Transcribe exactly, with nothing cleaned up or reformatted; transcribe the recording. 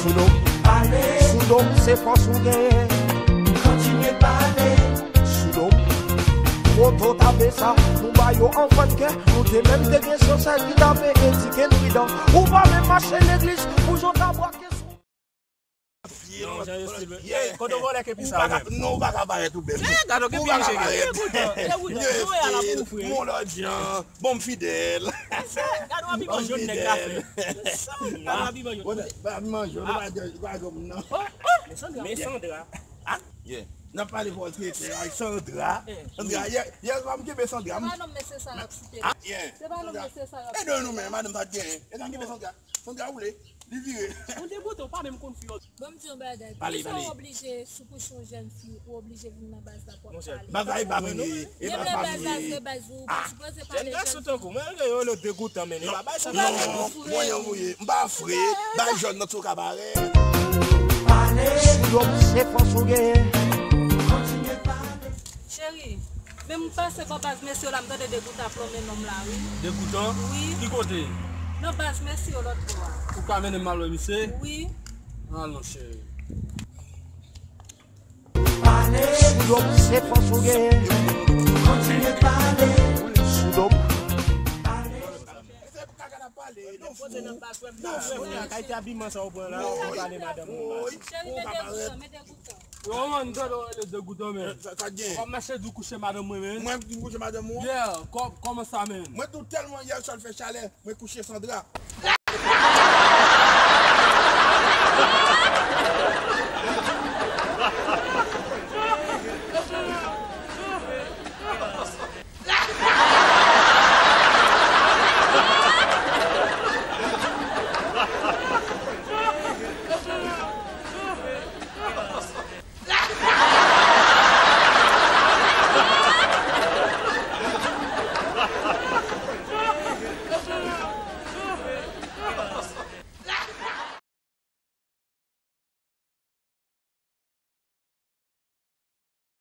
Sou do m, sou do m, se fòs ou genyen. Kontinye pale. Sou do m. Foto tape sa, nou ba yo anfan kè. Nou te menm te gen sòsè ki tape endike n pridan. Ou pa menm mache legliz pou jan ta bwake sou. Non, jan yo stil. Kote w vòlè kepi sa ou menm? Non, ou pa ka parèt ou menm. Gade w kepi misye gen. Degoute, degoute. Yon lòt jan. Bon, m fidèl. Gade w abiman jòn nèg la fè. Gade w abiman jòn. Bon, pa abiman jòn, ou pa di, ou pa di moun nan. Oh, oh, men Sandra. Men Sandra. Ah, yeah. N ap pale vòltè tè ak Sandra. Sandra, yè, yè swa m kenbe Sandra. Se pa non, mesye sa y ap site. Ah, yeah. Se pa non, mesye sa y ap site. E de nou menm, madanm sa t genyen. E sa m kenbe Sandra. Sandra woule. Li vire. Ou degoutan, ou pa menm konn fi yo. Ban m di yon bagay. Pale, pale. Poukisa w oblije, si w kouche yon jèn fi, ou oblije vin nan baz la pou w ap pale? Baz la e pa mwen ye, e pa fanmi ye. Baz la se baz ou, ou pa sipoze pale jèn fi. Jèn gason tankou mwen, yo le degoutan, men li pa bay sa. Non, mwen yon mouye, m pa fre, bay jòn nan sou kabarè. Pale. Sou do m, se fòs ou genyen. Kontinye pale. Cheri, men m pase bò baz mesye yo la, m tande degoutan ap lonmen nonm la, wi. Degoutan? Wi. Ki kote? Nan baz mesye yo lòt bò a. Ou ka mennen m al wè misye? Wi. Alon, cheri. Sou do m, se fòs ou genyen. Kontinye pale. Sou do m. Mesye, kaka n ap pale, nou fou. Nou fou. Kay te abiman sa ou pran la, ou pale madanm ou. Cheri, mete goutan, mete goutan. Yo, man, m tande w rele degoutan, men. Sa, sa gen? W ap mache di w kouche madanm mwen, men. Mwen di m kouche madanm ou? Yeah, kò-, kòman sa, men? Mwen tou tèlman yè sòl fè chalè, mwen kouche Sandra.